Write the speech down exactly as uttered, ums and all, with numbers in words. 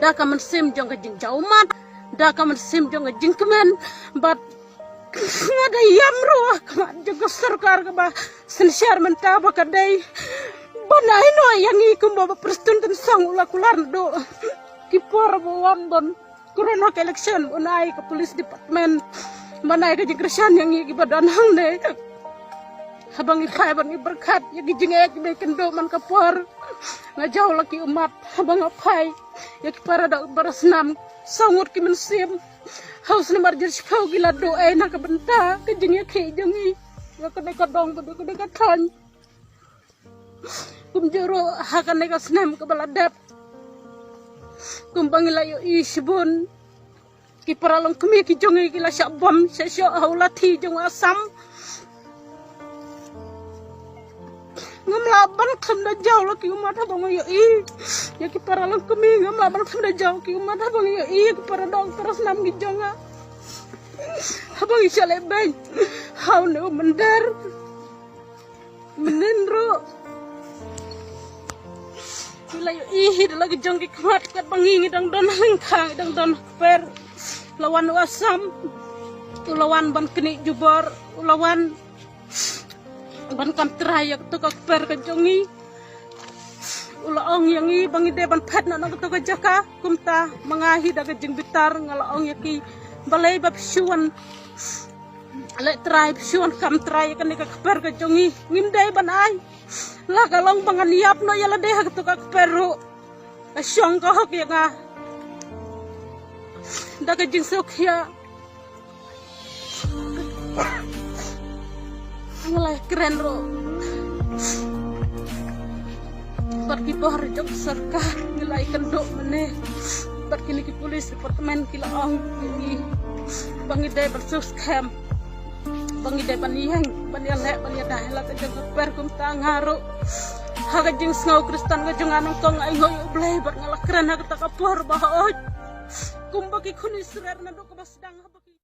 da ka mynsiem jong ka jingjaw ummat, da ka mynsiem jong ka jingkmen, bad nga da ïam ruh ha khmat jong ka sorkar kaba synshar mynta ba ka dei ban ai noh ïa ngi kumba Bah Prestone Tynsong u la kular naduh ki por ba wan don corona ka election, ban ai ka police department, ban ai ka jingkyrshan ïa ngi kiba don hangne. Haba ngi phai bad ngi pyrkhat ïa ki jingeh kiba kynduh man ka por, nga jaw la ki ummat. Haba nga phai ïa ki para doh para snam, saw ngut ki mynsiem ha u snem arhajar shiphew ki la duh ei na ka bynta ka jingïakhih jong ngi ïa kane ka dong bad ïa kane ka thaiñ. Kumjuh ruh ha kane ka snem kaba la dep, kumba ngi la ïohi shibun, ki para longkmie ki jong ngi ki la shah bom shah shoh ha u lathi jong u Assam. Ngam lah ban khlem da jaw la ki ummat haba nga ïohi ïa ki para longkmie, ngam lah ban khlem da jaw ki ummat haba nga ïohi ïa ki para doh para snam ki jong nga. Haba ngi shah leh beiñ ha une u mynder, mynnin ruh ngi la ïohi hi da la ki jong ki khmat katba ngi, ngi dang don ha lyngkha, ngi dang don ha kper. La wan u Assam, u la wan ban knieh jubor, u la wan ban kam trai ïa kato ka kper ka jong ngi. U la ong ïa ngi ba ngi dei ban phet noh na kato ka jaka. Kumta ma nga hi da ka jingbitar nga la ong ïa ki, balei ba phi shu wan leh trai, phi shu wan kam trai ïa kane ka kper ka jong ngi? Ngim dei ban ai. La ka long ba ngan ïap noh ïa lade ha kato ka kper ruh, ka shong ka hok ïa nga. Da ka jingsngewkhia nga la kren ruh bad ki bor jong sorkar, ngi la ïakynduh mynne bad kine ki police department, ki la ong ïa ngi ba ngi dei ban sngewskhem, ba ngi dei ban ïeng, ban ïaleh, ban ïada ïa la ka jong ka kper. Kumta nga ruh ha ka jingsngew Khristan ka jong nga nyngkong, nga ainguh ïa U Blei bad nga la kren ha kata ka por ba hooid, kumba ki khun Israel naduh kaba sdang haba ki